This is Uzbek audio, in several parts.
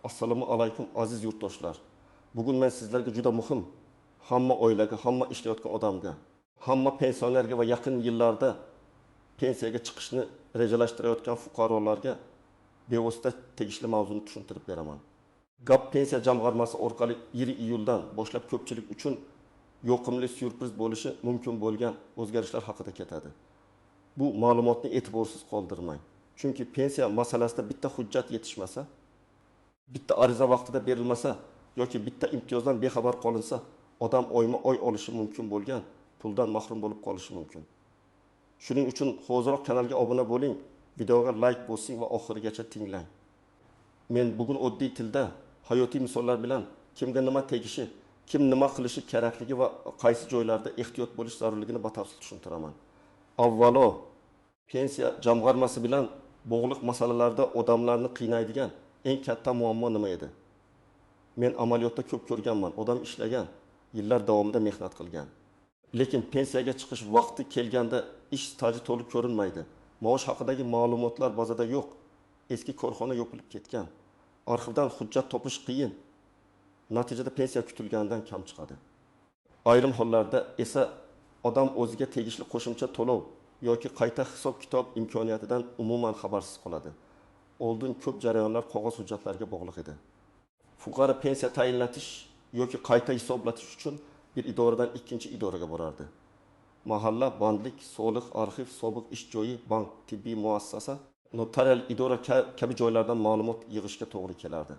Assalomu alaykum, aziz yurtdoshlar. Bugun men sizlarga juda muhim, hamma oilaga, hamma ishlayotgan odamga, hamma pensionerga va yaqin yillarda pensiyaga chiqishni rejalashtirayotgan fuqarolarga bevosita tegishli mavzuni tushuntirib beraman. Gap pensiya jamg'armasi orqali 1 iyuldan boshlab ko'pchilik uchun yoqimli syurpriz bo'lishi mumkin bo'lgan o'zgarishlar haqida ketadi. Bu ma'lumotni e'tiborsiz qoldirmang. Chunki pensiya masalasida bitta hujjat yetishmasa, bitta ariza vaqtida berilmasa yoki bitta imtiyozdan bexabar qolinsa, odam oyma-oy olishi mumkin bo'lgan puldan mahrum bo'lib qolishi mumkin. Shuning uchun hoziroq kanalga obuna bo'ling, videoga like bosing va oxirigacha tinglang. Men bugun oddiy tilda hayotiy misollar bilan kimga nima tegishi, kim nima qilishi kerakligi va qaysi joylarda ehtiyot bo'lish zarurligini batafsil tushuntiraman. Avvalo, pensiya jamg'armasi bilan bog'liq masalalarda odamlarni qiynaydigan eng katta muammo nima edi? Men amaliyotda ko'p ko'rganman, odam ishlagan, yillar davomida mehnat qilgan. Lekin pensiyaga chiqish vaqti kelganda ish staji to'liq ko'rinmaydi. Maosh haqidagi ma'lumotlar bazada yo'q. Eski korxona yopilib ketgan. Arxivdan hujjat topish qiyin. Natijada pensiya kutilganidan kam chiqadi. Ayrim hollarda esa odam o'ziga tegishli qo'shimcha to'lov yoki qayta hisob-kitob imkoniyatidan umuman xabarsiz qoladi. Oldin ko'p jarayonlar qog'oz hujjatlarga bog'liq edi. Fuqaro pensiya tayinlatish yoki qayta hisoblatish uchun bir idoradan ikkinchi idoraga borardi. Mahalla, bandlik, soliq, arxiv, sobiq ish joyi, bank, tibbiy muassasa, notarial idora kabi joylardan ma'lumot yig'ishga to'g'ri kelardi.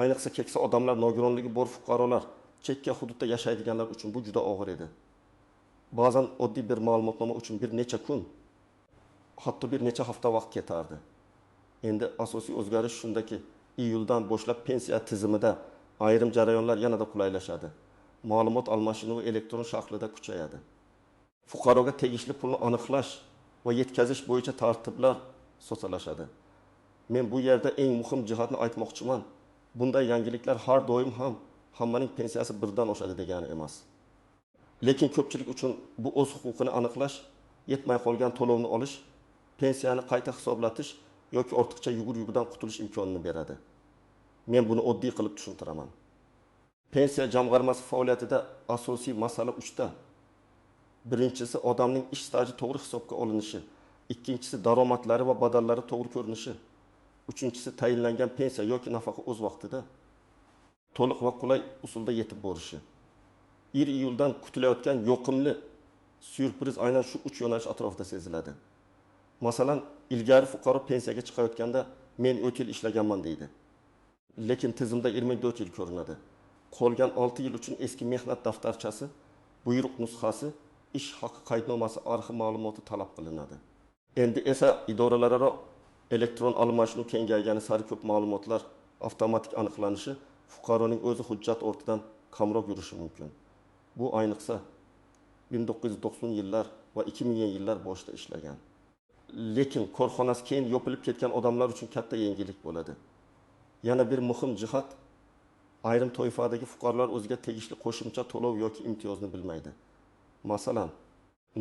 Ayniqsa keksa odamlar, nogironligi bor fuqarolar, chekka hududda yashaydiganlar uchun bu juda og'ir edi. Ba'zan oddiy bir ma'lumotnoma uchun bir necha kun, hatto bir necha hafta vaqt ketardi. Endi asosiy o'zgarish shundaki, iyuldan boshlab pensiya tizimida ayrim jarayonlar yanada qulaylashadi. Ma'lumot almashinuvi elektron shaklida kuchayadi. Fuqaroga tegishli pulni aniqlash va yetkazish bo'yicha tartiblar sosalashadi. Men bu yerda eng muhim jihatni aytmoqchiman. Bunday yangiliklar har doim ham hammaning pensiyasi birdan oshadi degani emas. Lekin ko'pchilik uchun bu o'z huquqini aniqlash, yetmay qolgan to'lovni olish, pensiyani qayta hisoblatish yoki ortiqcha yugur-yugurdan qutulish imkonini beradi. Men buni oddiy qilib tushuntiraman. Pensiya jamg'armasi faoliyatida asosiy masala 3 ta. Birinchisi odamning ish staji to'g'ri hisobga olinishi, ikkinchisi daromadlari va badallari to'g'ri ko'rinishi, uchinchisi tayinlangan pensiya yoki nafaqa o'z vaqtida to'liq va qulay usulda yetib borishi. 1 iyuldan kutilayotgan yoqimli syurpriz aynan shu 3 yo'nalish atrofida seziladi. Masalan, ilgari fuqaro pensiyaga chiqayotganda men 4 yil ishlaganman deydi. Lekin tizimda 24 yil ko'rinadi. Qolgan 6 yil uchun eski mehnat daftarchasi, buyruq nusxasi, ish haqi qaydnomasi, arxiv ma'lumoti talab qilinadi. Endi esa idoralararo elektron almashinuv kengaygani sari ko'p ma'lumotlar avtomatik aniqlanishi, fuqaroning o'zi hujjat ortidan kamroq yurishi mumkin. Bu ayniqsa 1990 yillar va 2000 yillar boshida ishlagan, lekin korxonasi keyin yopilib ketgan odamlar uchun katta yengillik bo'ladi. Yana bir muhim jihat, ayrim toifadagi fuqarolar o'ziga tegishli qo'shimcha to'lov yoki imtiyozni bilmaydi. Masalan,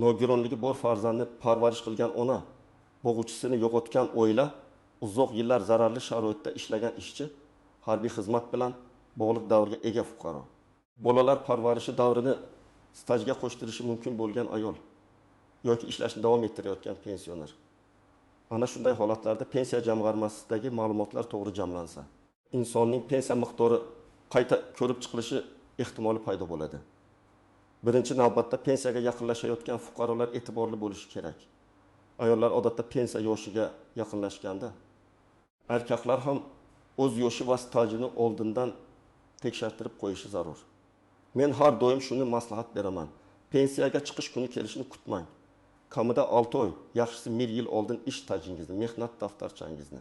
nogironligi bor farzandni parvarish qilgan ona, bo'g'uvchisini yo'qotgan oila, uzoq yillar zararli sharoitda ishlagan ishchi, harbiy xizmat bilan bog'liq davrga ega fuqaro, bolalar parvarishi davrini stajga qo'shtirishi mumkin bo'lgan ayol yoki ishlashni davom ettirayotgan pensioner. Ana shunday holatlarda pensiya jamg'armasidagi ma'lumotlar to'g'ri jamlansa, insonning pensiya miqdori qayta ko'rib chiqilishi ehtimoli paydo bo'ladi. Birinchi navbatda pensiyaga yaqinlashayotgan fuqarolar e'tiborli bo'lishi kerak. Ayollar odatda pensiya yoshiga yaqinlashganda, erkaklar ham o'z yoshi va stajini oldindan tekshirtirib qo'yishi zarur. Men har doim shuni maslahat beraman. Pensiyaga chiqish kuni kelishini kutmang. Kamida 6 oy, yaxshisi 1 yil oldin ish stajingizni, mehnat daftarchangizni,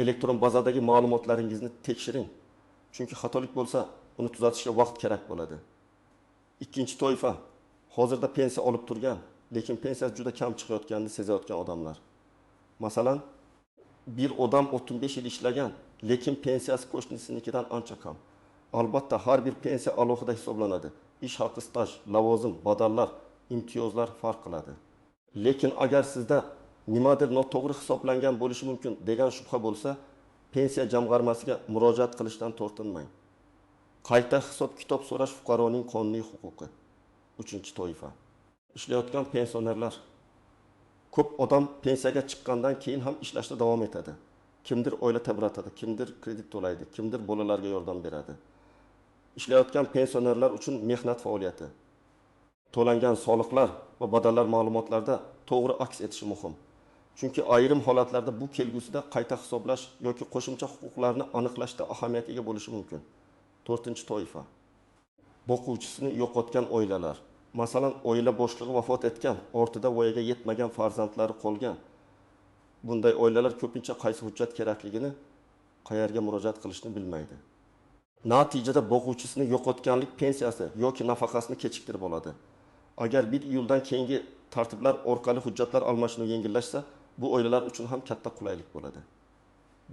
elektron bazadagi ma'lumotlaringizni tekshiring. Chunki xatolik bo'lsa, uni tuzatishga vaqt kerak bo'ladi. Ikkinchi toifa, hozirda pensiya olib turgan, lekin pensiyasi juda kam chiqayotganini sezayotgan odamlar. Masalan, bir odam 35 yil ishlagan, lekin pensiyasi qo'shnisinikidan ancha kam. Albatta, har bir pensiya alohida hisoblanadi. Ish haqi, staj, lavozim, badallar, imtiyozlar farq qiladi. Lekin agar sizda nimadir noto'g'ri hisoblangan bo'lishi mumkin degan shubha bo'lsa, Pensiya jamg'armasiga murojaat qilishdan tortinmang. Qayta hisob-kitob so'rash fuqaroning qonuniy huquqi. Uchinchi toifa. Ishlayotgan pensionerlar. Ko'p odam pensiyaga chiqqandan keyin ham ishlashda davom etadi. Kimdir oila tebratadi, kimdir kredit to'laydi, kimdir bolalarga yordam beradi. Ishlayotgan pensionerlar uchun mehnat faoliyati, to'langan soliqlar va badallar ma'lumotlarda to'g'ri aks etishi muhim. Chunki ayrim holatlarda bu kelgusida qayta hisoblash yoki qo'shimcha huquqlarni aniqlashda ahamiyatga ega bo'lishi mumkin. To'rtinchi toifa. Boquvchisini yo'qotgan oilalar. Masalan, oila boshlig'i vafot etgan, ortida voyaga yetmagan farzandlari qolgan. Bunday oilalar ko'pincha qaysi hujjat kerakligini, qayerga murojaat qilishni bilmaydi. Natijada boquvchisini yo'qotganlik pensiyasi yoki nafaqasini kechiktirib oladi. Agar 1 iyuldan keyingi tartiblar orqali hujjatlar almashinuvi yengillashsa, bu oilalar uchun ham katta qulaylik bo'ladi.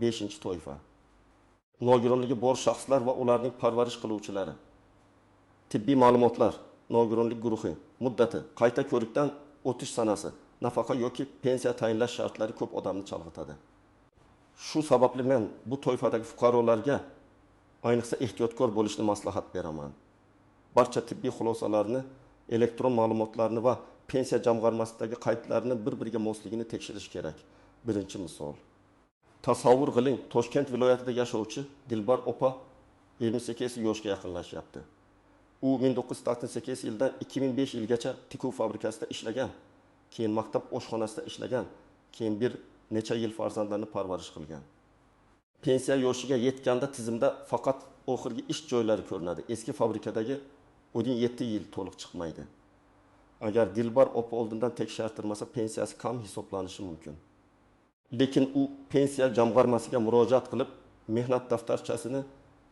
5-toifa. Nogironligi bor shaxslar va ularning parvarish qiluvchilari. Tibbiy ma'lumotlar, nogironlik guruhi, muddati, qayta ko'rikdan o'tish sanasi, nafaqa yoki pensiya tayinlash shartlari ko'p odamni chalg'itadi. Shu sababli men bu toifadagi fuqarolarga ayniqsa ehtiyotkor bo'lishni maslahat beraman. Barcha tibbiy xulosalarni, elektron ma'lumotlarni va pensiya jamg'armasidagi qaydlarni bir-biriga mosligini tekshirish kerak. Birinchi misol. Tasavvur qiling, Toshkent viloyatida yashovchi Dilbar opa 28 yoshga yaqinlashyapti. U 1988 yildan 2005 yilgacha tikuv fabrikasida ishlagan, keyin maktab oshxonasida ishlagan, keyin bir necha yil farzandlarini parvarish qilgan. Pensiya yoshiga yetganda tizimda faqat oxirgi ish joylari ko'rinadi. Eski fabrikadagi 17 yil to'liq chiqmaydi. Agar Dilbar opa oldindan tekshirtirmasa, pensiyasi kam hisoblanishi mumkin. Lekin u pensiya jamg'armasiga murojaat qilib, mehnat daftarchasini,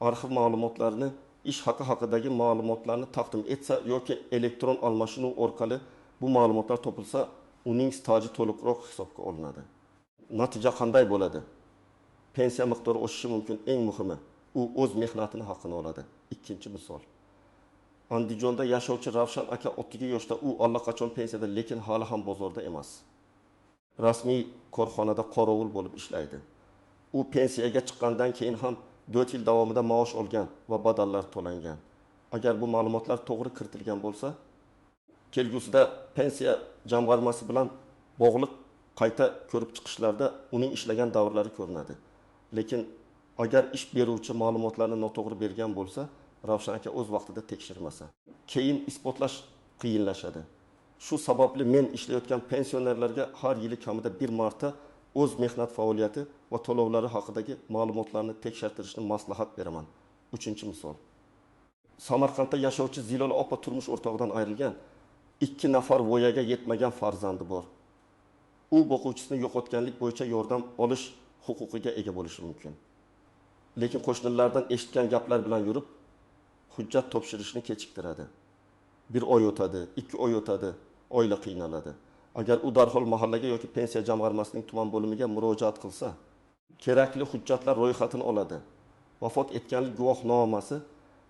arxiv ma'lumotlarini, ish haqi haqidagi ma'lumotlarni taqdim etsa yoki elektron almashinuv orqali bu ma'lumotlar topilsa, uning staji to'liqroq hisobga olinadi. Natija qanday bo'ladi? Pensiya miqdori oshishi mumkin, eng muhimi, u o'z mehnatini haqini oladi. Ikkinchi misol. Andijonda yashovchi Ravshan aka 32 yoshda, u allaqachon pensiyada, lekin hali ham bozorda emas. Rasmiy korxonada qorovul bo'lib ishlaydi. U pensiyaga chiqqandan keyin ham 4 yil davomida maosh olgan va badallar to'langan. Agar bu ma'lumotlar to'g'ri kiritilgan bo'lsa, kelgusida pensiya jamg'armasi bilan bog'liq qayta ko'rib chiqishlarda uning ishlagan davrlari ko'rinadi. Lekin agar ish beruvchi ma'lumotlarni noto'g'ri bergan bo'lsa, Ravshan aka o'z vaqtida tekshirmasa, keyin isbotlash qiyinlashadi. Shu sababli men ishlayotgan pensionerlarga har yili kamida bir marta o'z mehnat faoliyati va to'lovlari haqidagi ma'lumotlarni tekshirtirishni maslahat beraman. Uchinchi misol. Samarqandda yashovchi Zilola opa turmush o'rtog'idan ayrilgan, 2 nafar voyaga yetmagan farzandi bor. U boquvchisini yo'qotganlik bo'yicha yordam olish huquqiga ega bo'lishi mumkin. Lekin qo'shnilardan eshitgan gaplar bilan yurib, hujjat topshirishni kechiktiradi. 1 oy o'tadi, 2 oy o'tadi, oila qiynaladi. Agar u darhol mahallaga yoki pensiya jamg'armasining tuman bo'limiga murojaat qilsa, kerakli hujjatlar ro'yxatini oladi. Vafot etganlik guvohnomasi,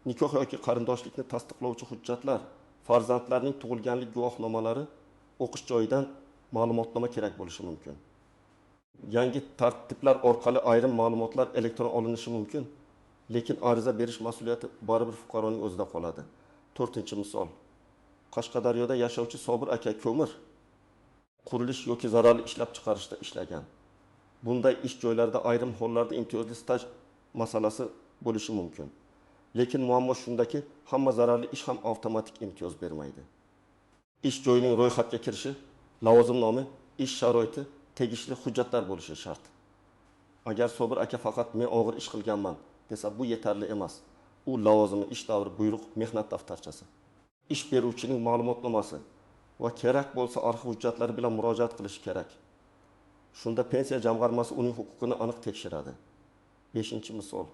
nikoh yoki qarindoshlikni tasdiqlovchi hujjatlar, farzandlarning tug'ilganlik guvohnomalari, o'qish joyidan ma'lumotnoma kerak bo'lishi mumkin. Yangi tartiblar orqali ayrim ma'lumotlar elektron olinishi mumkin, lekin ariza berish mas'uliyati baribir fuqaroning o'zida qoladi. 4-misol. Qashqadaryoda yashovchi Sobir aka ko'mir qurilish yoki zararli ishlab chiqarishda ishlagan. Bunday ish joylarida ayrim hollarda imtiyozli staj masalasi bo'lishi mumkin. Lekin muammo shundaki, hamma zararli ish ham avtomatik imtiyoz bermaydi. Ish joyining ro'yxatga kirishi, lavozim nomi, ish sharoiti, tegishli hujjatlar bo'lishi shart. Agar Sobir aka faqat men og'ir ish qilganman desa, bu yetarli emas. U lavozimi, ish davri, buyruq, mehnat daftarchasi, ish beruvchining ma'lumotnomasi va kerak bo'lsa arxiv hujjatlari bilan murojaat qilishi kerak. Shunda pensiya jamg'armasi uning huquqini aniq tekshiradi. 5-misol.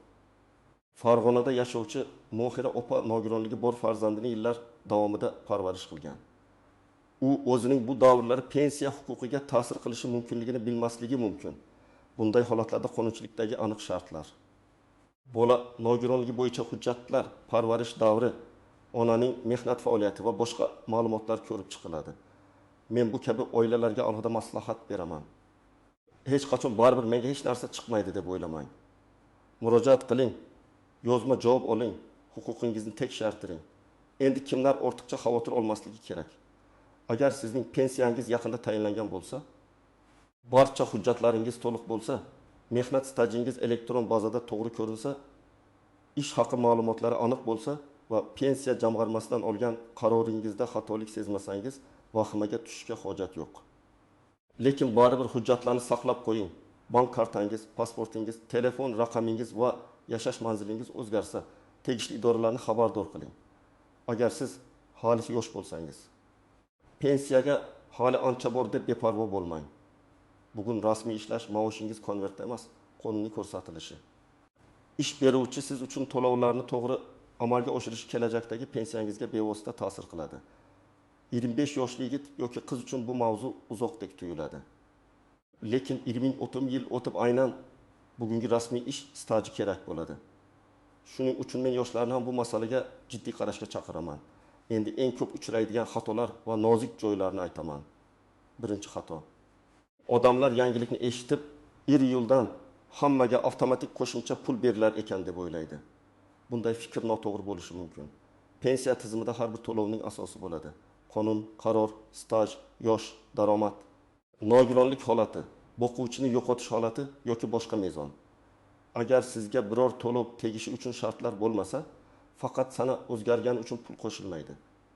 Farg'onada yashovchi Mohira opa nogironligi bor farzandini yillar davomida parvarish qilgan. U o'zining bu davrlari pensiya huquqiga ta'sir qilishi mumkinligini bilmasligi mumkin. Bunday holatlarda qonunchilikdagi aniq shartlar. Bola nogironligi bo'yicha hujjatlar, parvarish davri, onaning mehnat faoliyati va boshqa ma'lumotlar ko'rib chiqiladi. Men bu kabi oilalarga alohida maslahat beraman. Hech qachon baribir menga hech narsa chiqmaydi deb o'ylamang. Murojaat qiling, yozma javob oling, huquqingizni tekshirtiring. Endi kimlar ortiqcha xavotir olmasligi kerak? Agar sizning pensiyangiz yaqinda tayinlangan bo'lsa, barcha hujjatlaringiz to'liq bo'lsa, mehnat stajingiz elektron bazada to'g'ri ko'rinsa, ish haqi ma'lumotlari aniq bo'lsa va pensiya jamg'armasidan olgan qaroringizda xatolik sezmasangiz, vahimaga tushishga hojat yo'q. Lekin baribir hujjatlarni saqlab qo'ying. Bank kartangiz, pasportingiz, telefon raqamingiz va yashash manzilingiz o'zgarsa, tegishli idoralarni xabardor qiling. Agar siz hali yosh bo'lsangiz, pensiyaga hali ancha bor deb beparvo bo'lmang. Bugun rasmiy ishlash maoshingiz konvertda emas, qonuniy ko'rsatilishi. Ish beruvchi siz uchun to'lovlarni to'g'ri amalga oshirishi kelajakdagi pensiyangizga bevosita ta'sir qiladi. 25 yoshli yigit yoki qiz uchun bu mavzu uzoqdek tuyuladi. Lekin 20-30 yil o'tib aynan bugungi rasmiy ish staji kerak bo'ladi. Shuning uchun men yoshlarni ham bu masalaga jiddiy qarashga chaqiraman. Endi eng ko'p uchraydigan xatolar va nozik joylarni aytaman. Birinchi xato. Odamlar yangilikni eshitib, 1 yildan hammaga avtomatik qo'shimcha pul berilar ekan deb o'ylaydi. Bunday fikr noto'g'ri bo'lishi mumkin. Pensiya tizimida har bir to'lovning asosi bo'ladi. Qonun, qaror, staj, yosh, daromad, nogironlik holati, boquvchini yo'qotish holati yoki boshqa mezon. Agar sizga biror to'lov tegishi uchun shartlar bo'lmasa, faqat sana o'zgargani uchun pul qo'shilmaydi.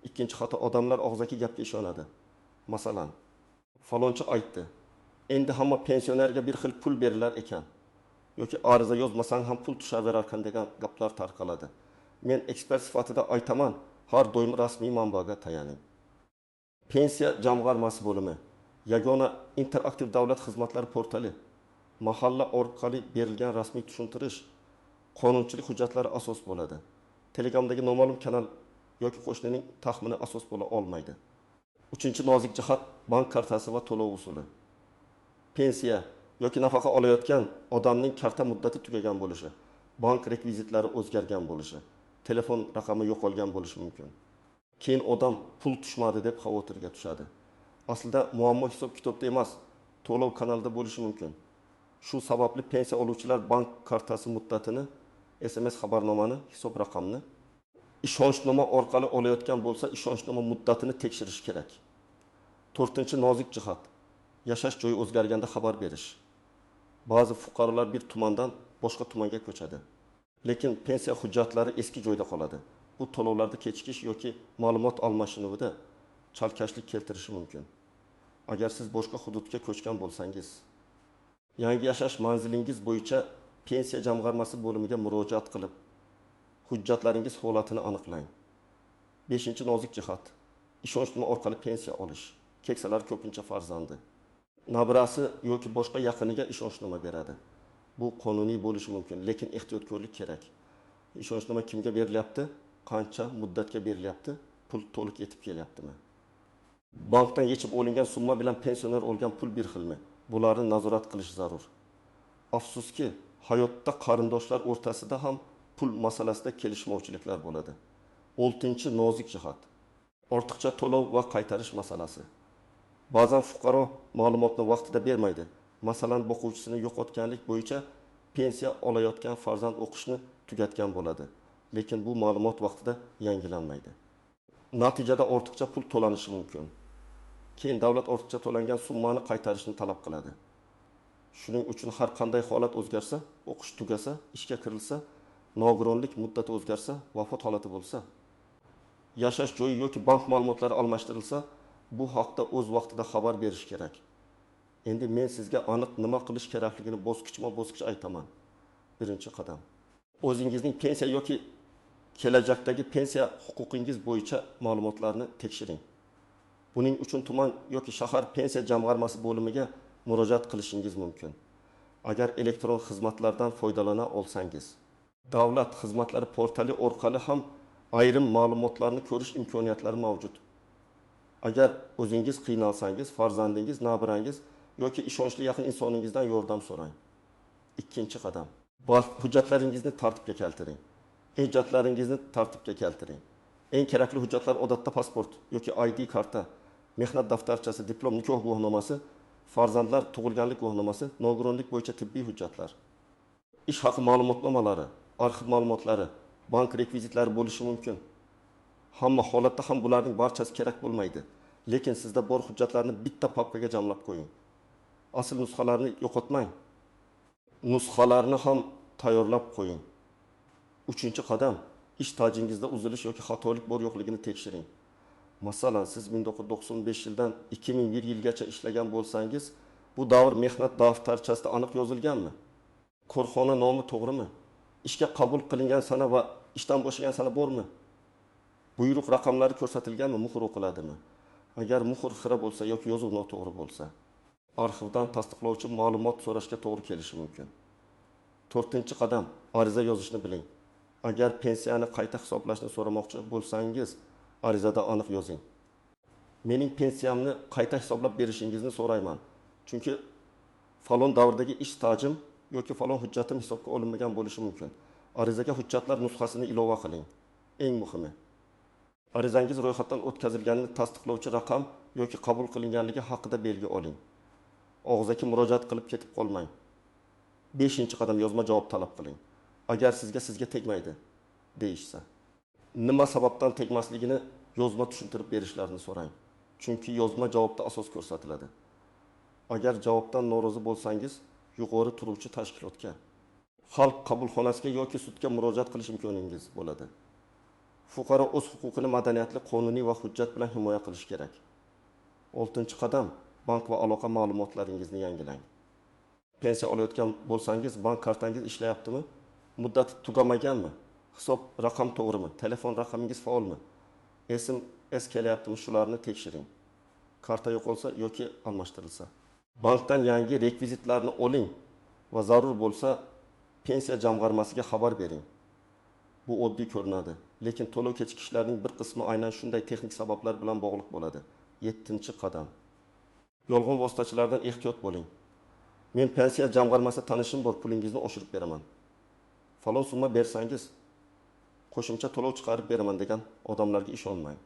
Ikkinchi xato, odamlar og'zaki gapga ishonadi. Masalan, falonchi aytdi, endi hamma pensionerga bir xil pul berilar ekan yoki ariza yozmasang ham pul tushaverar ekan degan gaplar tarqaladi. Men ekspert sifatida aytaman, har doim rasmiy manbaga tayaning. Pensiya jamg'armasi bo'limi, yagona interaktiv davlat xizmatlari portali, mahalla orqali berilgan rasmiy tushuntirish, qonunchilik hujjatlari asos bo'ladi. Telegramdagi noma'lum kanal yoki qo'shnining taxmini asos bo'la olmaydi. Uchinchi nozik jihat, bank kartasi va to'lov usuli. Pensiya yoki nafaqa olayotgan odamning karta muddati tugagan bo'lishi, bank rekvizitlari o'zgargan bo'lishi, telefon raqami yo'qolgan bo'lishi mumkin. Keyin odam pul tushmadi deb xavotirga tushadi. Aslida muammo hisob-kitobda emas, to'lov kanalida bo'lishi mumkin. Shu sababli pensiya oluvchilar bank kartasi muddatini, SMS xabarnomani, hisob raqamini ishonchnoma orqali olayotgan bo'lsa, ishonchnoma muddatini tekshirish kerak. To'rtinchi nozik jihat, yashash joyi o'zgarganda xabar berish. Ba'zi fuqarolar bir tumandan boshqa tumanga ko'chadi. Lekin pensiya hujjatlari eski joyda qoladi. Bu to'lovlarda kechikish yoki ma'lumot almashinuvida chalkashlik keltirishi mumkin. Agar siz boshqa hududga ko'chgan bo'lsangiz, yangi yashash manzilingiz bo'yicha pensiya jamg'armasi bo'limiga murojaat qilib, hujjatlaringiz holatini aniqlang. Beshinchi nozik jihat, ishonchnoma orqali pensiya olish. Keksalar ko'pincha farzandi, nabirasi yoki boshqa yaqiniga ishonchnoma beradi. Bu qonuniy bo'lishi mumkin, lekin ehtiyotkorlik kerak. Ishonchnoma kimga berilyapti, qancha muddatga berilyapti, pul to'liq yetib kelyaptimi? Bankdan yechib olingan summa bilan pensioner olgan pul bir xilmi? Bularni nazorat qilish zarur. Afsuski, hayotda qarindoshlar o'rtasida ham pul masalasida kelishmovchiliklar bo'ladi. Oltinchi nozik jihat, ortiqcha to'lov va qaytarish masalasi. Ba'zan fuqaro ma'lumotni vaqtida bermaydi. Masalan, boquvchisini yo'qotganlik bo'yicha pensiya olayotgan farzand o'qishni tugatgan bo'ladi. Lekin bu ma'lumot vaqtida yangilanmaydi. Natijada ortiqcha pul to'lanishi mumkin. Keyin davlat ortiqcha to'langan summani qaytarishni talab qiladi. Shuning uchun har qanday holat o'zgarsa, o'qish tugasa, ishga kirilsa, nogironlik muddati o'zgarsa, vafot holati bo'lsa, yashash joyi yoki bank ma'lumotlari almashtirilsa, bu haqda o'z vaqtida xabar berish kerak. Endi men sizga aniq nima qilish kerakligini bosqichma-bosqich aytaman. Birinchi qadam. O'zingizning pensiya yoki kelajakdagi pensiya huquqingiz bo'yicha ma'lumotlarni tekshiring. Buning uchun tuman yoki shahar pensiya jamg'armasi bo'limiga murojaat qilishingiz mumkin. Agar elektron xizmatlardan foydalana olsangiz, davlat xizmatlari portali orqali ham ayrim ma'lumotlarni ko'rish imkoniyatlari mavjud. Agar o'zingiz qiynalsangiz, farzandingiz, nabirangiz yoki ishonchli yaqin insoningizdan yordam so'rang. Ikkinchi qadam. Hujjatlaringizni tartibga keltiring. Hujjatlaringizni tartibga keltiring. Eng kerakli hujjatlar odatda pasport yoki ID karta, mehnat daftarchasi, diplom, nikoh guvohnomasi, farzandlar tug'ilganlik guvohnomasi, nogironlik bo'yicha tibbiy hujjatlar. Ish haqi ma'lumotnomalari, arxiv ma'lumotlari, bank rekvizitlari bo'lishi mumkin. Hamma holatda ham bularning barchasi kerak bo'lmaydi. Lekin sizda bor hujjatlarni bitta papkaga jamlab qo'ying. Asl nusxalarni yo'qotmang. Nusxalarni ham tayyorlab qo'ying. Uchinchi qadam, ish stajingizda uzilish yoki xatolik bor yo'qligini tekshiring. Masalan, siz 1995 yildan 2001 yilgacha ishlagan bo'lsangiz, bu davr mehnat daftarchasida aniq yozilganmi? Korxona nomi to'g'rimi? Ishga qabul qilingan sana va ishdan bo'shagan sana bormi? Buyruq raqamlari ko'rsatilganmi, muhr o'qiladimi? Agar muhr xira bo'lsa yoki yozuv noto'g'ri bo'lsa, arxivdan tasdiqlovchi ma'lumot so'rashga to'g'ri kelishi mumkin. To'rtinchi qadam, ariza yozishni biling. Agar pensiyani qayta hisoblashni so'ramoqchi bo'lsangiz, arizada aniq yozing. Mening pensiyamni qayta hisoblab berishingizni so'rayman. Chunki falon davrdagi ish stajim yoki falon hujjatim hisobga olinmagan bo'lishi mumkin. Arizaga hujjatlar nusxasini ilova qiling. Eng muhimi, arizangiz ro'yxatdan o'tkazilganini tasdiqlovchi raqam yoki qabul qilinganligi haqida belgi oling. Og'zaki murojaat qilib ketib qolmang. Beshinchi qadam, yozma javob talab qiling. Agar sizga tegmaydi deyishsa, nima sababdan tegmasligini yozma tushuntirib berishlarini so'rang. Chunki yozma javobda asos ko'rsatiladi. Agar javobdan norozi bo'lsangiz, yuqori turuvchi tashkilotga, xalq qabulxonasiga yoki sudga murojaat qilish imkoningiz bo'ladi. Fuqaro o'z huquqini madaniyatli, qonuniy va hujjat bilan himoya qilish kerak. Oltinchi qadam, bank va aloqa ma'lumotlaringizni yangilang. Pensiya olayotgan bo'lsangiz, bank kartangiz ishlayaptimi? Muddati tugamaganmi? Hisob raqam to'g'rimi? Telefon raqamingiz faolmi? SMS kelyaptimi? Shularni tekshiring. Karta yo'qolsa yoki almashtirilsa, bankdan yangi rekvizitlarni oling va zarur bo'lsa pensiya jamg'armasiga xabar bering. Bu oddiy ko'rinadi, lekin to'lov kechikishlarining bir qismi aynan shunday texnik sabablar bilan bog'liq bo'ladi. Yettinchi qadam, yolg'on vositachilardan ehtiyot bo'ling. Men pensiya jamg'armasi tanishim bor, pulingizni oshirib beraman. Falon summa bersangiz, qo'shimcha to'lov chiqarib beraman degan odamlarga ishonmang.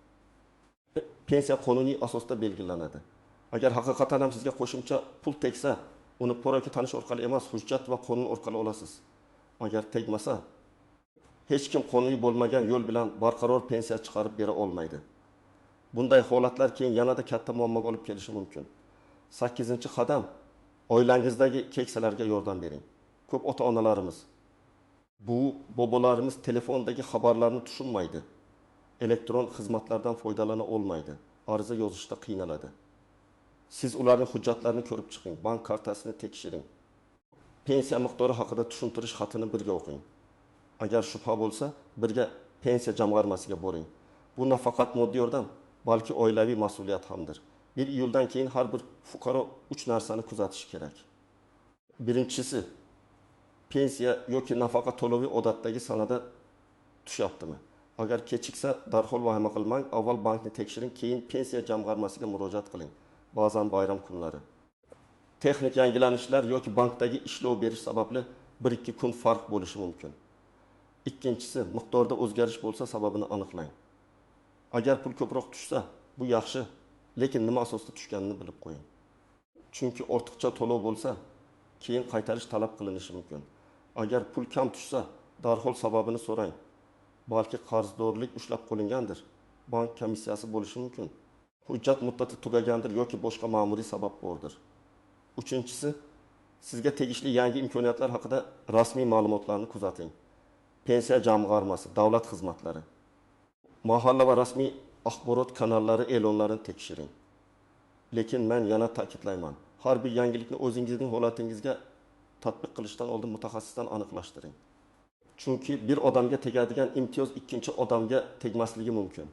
Pensiya qonuniy asosda belgilanadi. Agar haqiqatan ham sizga qo'shimcha pul tegsa, uni pora yoki tanish orqali emas, hujjat va qonun orqali olasiz. Agar tegmasa, hech kim qonuniy bo'lmagan yo'l bilan barqaror pensiya chiqarib bera olmaydi. Bunday holatlar keyin yanada katta muammoga olib kelishi mumkin. 8-qadam, oilangizdagi keksalarga yordam bering. Ko'p ota-onalarimiz, bu bobolarimiz telefondagi xabarlarni tushunmaydi. Elektron xizmatlardan foydalana olmaydi. Ariza yozishda qiynaladi. Siz ularning hujjatlarini ko'rib chiqing, bank kartasini tekshiring. Pensiya miqdori haqida tushuntirish xatini birga o'qing. Agar shubha bo'lsa, birga pensiya jamg'armasiga boring. Bu nafaqat moddiy yordam, balki oilaviy mas'uliyat hamdir. 1 iyuldan keyin har bir fuqaro 3 narsani kuzatishi kerak. Birinchisi, pensiya yoki nafaqa to'lovi odatdagi sanada tushyaptimi? Agar kechiksa, darhol vahima qilmang, avval bankni tekshiring, keyin pensiya jamg'armasiga murojaat qiling. Ba'zan bayram kunlari. Texnik yangilanishlar yoki bankdagi ishlov berish sababli 1-2 kun farq bo'lishi mumkin. Ikkinchisi, miqdorda o'zgarish bo'lsa, sababini aniqlang. Agar pul ko'proq tushsa, bu yaxshi, lekin nima asosda tushganini bilib qo'ying. Chunki ortiqcha to'lov bo'lsa, keyin qaytarish talab qilinishi mumkin. Agar pul kam tushsa, darhol sababini so'rang. Balki qarzdorlik ushlab qo'lingandir, bank komissiyasi bo'lishi mumkin. Hujjat muddati tugagandir yoki boshqa ma'muriy sabab bordir. Uchinchisi, sizga tegishli yangi imkoniyatlar haqida rasmiy ma'lumotlarni kuzating. Pensiya jamg'armasi, davlat xizmatlari, mahalla va rasmiy axborot kanallari e'lonlarini tekshiring. Lekin men yana ta'kidlayman, har bir yangilikni o'zingizning holatingizga tatbiq qilishdan oldin mutaxassisdan aniqlashtiring. Chunki bir odamga tegadigan imtiyoz ikkinchi odamga tegmasligi mumkin.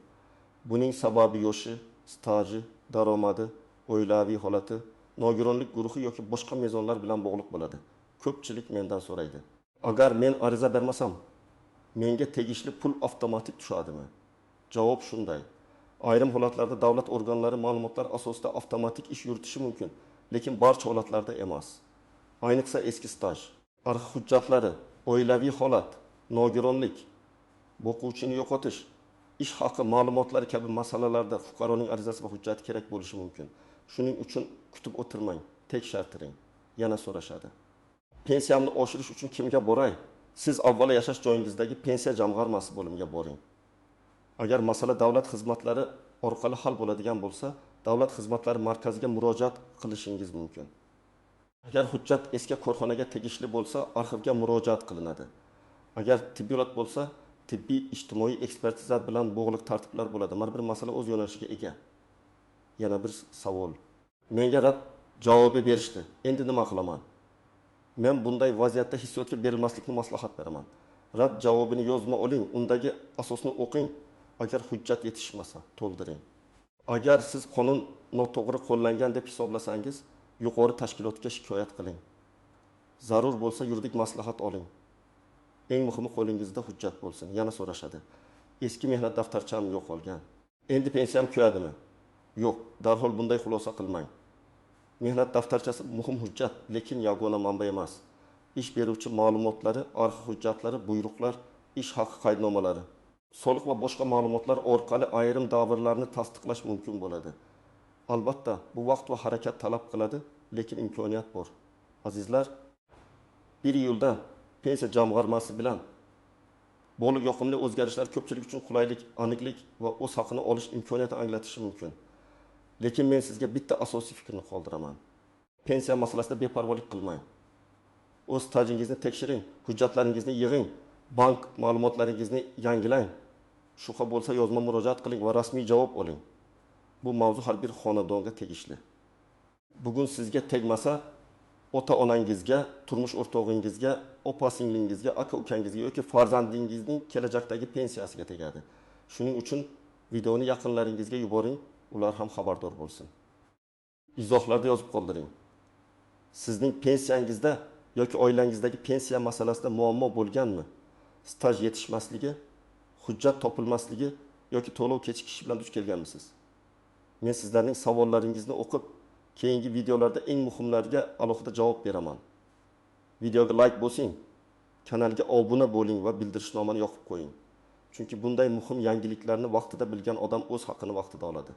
Buning sababi yoshi, staji, daromadi, oilaviy holati, nogironlik guruhi yoki boshqa mezonlar bilan bog'liq bo'ladi. Ko'pchilik mendan so'raydi. Agar men ariza bermasam, menga tegishli pul avtomatik tushadimi? Javob shunday. Ayrim holatlarda davlat organlari ma'lumotlar asosida avtomatik ish yuritishi mumkin, lekin barcha holatlarda emas. Ayniqsa eski staj, arxiv hujjatlari, oilaviy holat, nogironlik, boquvchini yo'qotish, ish haqi ma'lumotlari kabi masalalarda fuqaroning arizasi va hujjati kerak bo'lishi mumkin. Shuning uchun kutib o'tirmang, tekshirtiring. Yana so'rashadi. Pensiyamni oshirish uchun kimga boray? Siz avvalo yashash joyingizdagi pensiya jamg'armasi bo'limiga boring. Agar masala davlat xizmatlari orqali hal bo'ladigan bo'lsa, davlat xizmatlari markaziga murojaat qilishingiz mumkin. Agar hujjat eski korxonaga tegishli bo'lsa, arxivga murojaat qilinadi. Agar tibbiyot bo'lsa, tibbiy ijtimoiy ekspertiza bilan bog'liq tartiblar bo'ladi. Har bir masala o'z yo'nalishiga ega. Yana bir savol. Menga rad javobi berishdi. Endi nima qilaman? Men bunday vaziyatda hissiyotga berilmaslikni maslahat beraman. Rad javobini yozma oling, undagi asosni o'qing. Agar hujjat yetishmasa, to'ldiring. Agar siz qonun noto'g'ri qo'llangan deb hisoblasangiz, yuqori tashkilotga shikoyat qiling. Zarur bo'lsa yuridik maslahat oling. Eng muhimi qo'lingizda hujjat bo'lsin. Yana so'rashadi. Eski mehnat daftarcham yo'qolgan. Endi pensiyam kuyadimi? Yo'q, darhol bunday xulosa qilmang. Mehnat daftarchasi muhim hujjat, lekin yagona manba emas. Ish beruvchi ma'lumotlari, arxiv hujjatlari, buyruqlar, ish haqi qaydnomalari, soliq va boshqa ma'lumotlar orqali ayrim davrlarni tasdiqlash mumkin bo'ladi. Albatta, bu vaqt va harakat talab qiladi, lekin imkoniyat bor. Azizlar, 1 iyulda pensiya jamg'armasi bilan bog'liq yoqimli o'zgarishlar ko'pchilik uchun qulaylik, aniqlik va o'z haqini olish imkoniyati anglatishi mumkin. Lekin men sizga bitta asosiy fikrni qoldiraman. Pensiya masalasida beparvolik qilmang. O'z stajingizni tekshiring, hujjatlaringizni yig'ing, bank ma'lumotlaringizni yangilang. Shubha bo'lsa yozma murojaat qiling va rasmiy javob oling. Bu mavzu har bir xonadonga tegishli. Bugun sizga tegmasa, ota-onangizga, turmush o'rtog'ingizga, opa-singlingizga, aka-ukangizga yoki farzandingizning kelajakdagi pensiyasiga tegadi. Shuning uchun videoni yaqinlaringizga yuboring, ular ham xabardor bo'lsin. Izohlarda yozib qoldiring. Sizning pensiyangizda yoki oilangizdagi pensiya masalasida muammo bo'lganmi? Staj yetishmasligi, hujjat topilmasligi yoki to'lov kechikishi bilan duch kelganmisiz? Men sizlarning savollaringizni o'qib, keyingi videolarda eng muhimlariga alohida javob beraman. Videoga like bosing, kanalga obuna bo'ling va bildirishnomani yoqib qo'ying. Chunki bunday muhim yangiliklarni vaqtida bilgan odam o'z haqini vaqtida oladi.